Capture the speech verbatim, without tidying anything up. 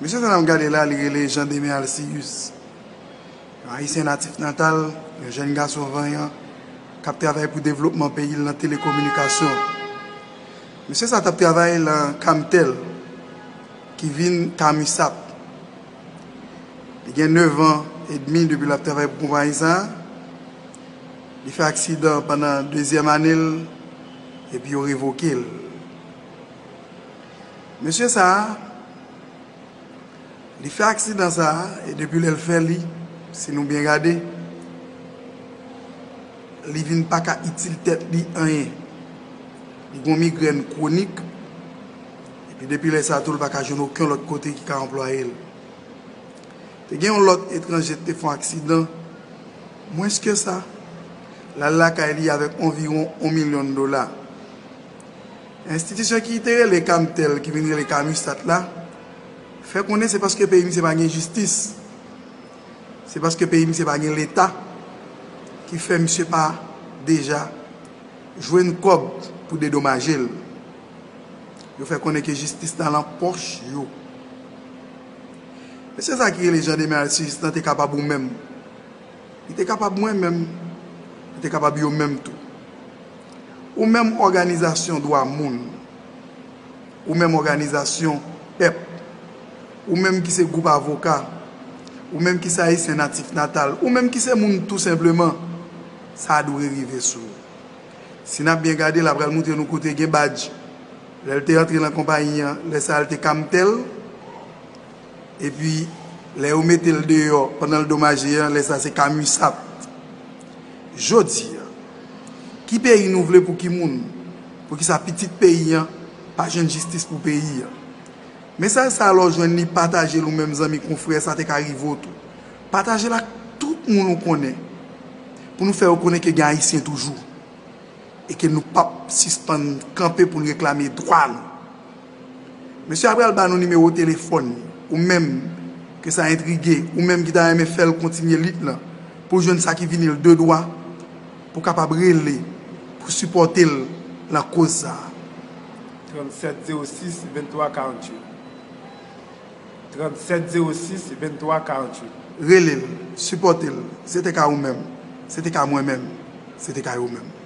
Mesye sa n ap gade la, li rele Jean Demen Alcius. Yon Ayisyen natif natal, yon jèn gason vanyan, k ap travay pou devlopman peyi l nan telekominikasyon. Mesye sa t ap travay nan Camtel, ki vin Camisap. Li gen nèf an edmi depi l ap travay pou konpayi sa a. Li fè aksidan pandan dezyèm ane l, epi yo revoke l. Mesye sa a, li fè aksidan sa a, e depi lè l fè li, si nou byen gade, li vin pa ka itil tèt li anyen. Li gen yon migrèn kwonik, epi depi lè sa a tou, l pa ka jwenn okenn lòt kote ki ka anplwaye l. Te gen yon lòt etranje ki te fè yon aksidan mwens ke sa. L al lakay li avèk anviwon yon milyon dola. Enstitisyon ki te rele Camtel, ki vin rele Camisap la, fè konnen se paske peyi misye pa gen jistis. Se paske peyi misye pa gen leta ki fè misye pa deja jwenn kòb pou dedomaje l. Yo fè konnen ke jistis la nan pòch yo. Mesye sa ki rele Jean Demen Alcius lan te kapab ou menm. Li te kapab mwen menm. Li te kapab yo menm tou. Ou menm òganizasyon dwa moun. Ou menm òganizasyon pèp. Ou menm ki se gwoup avoka. Ou menm ki se Ayisyen natif natal. Ou menm ki se moun tou senpleman. Sa dwe rive sou ou. Si n ap byen gade, l ap pral montre nou kote gen badj. Lè l te antre nan konpayi an, lè sa a l te Camtel. Epi, lè yo mete l deyò, pandan l domaje an, lè sa a se Camisap. Jodi a, ki peyi nou vle pou ki moun? Poukisa pitit peyi an pa jwenn jistis pou peyi an? Mesaj sa a, lè w jwenn li, pataje l ou menm zanmi, konfrè, sa te ka rive w tou. Pataje l ak tout moun ou konnen, pou nou fè yo konnen ke gen Ayisyen toujou, e ke nou p ap sispann kanpe pou n reklame dwa nou. Mesye a pral ba nou nimewo telefòn li. Ou menm ke sa entrige, ou menm ki ta renmen fè l kontinye lit lan, pou l jwenn sa ki vini l de dwa, pou w kapab rele, pou sipòte l nan koz sa a. Trannsèt zewo sis venntwa karanntuit. Trannsèt zewo sis venntwa karanntuit. Rele l, sipòte l. Se te ka ou menm, se te ka mwen menm, se te ka yo menm.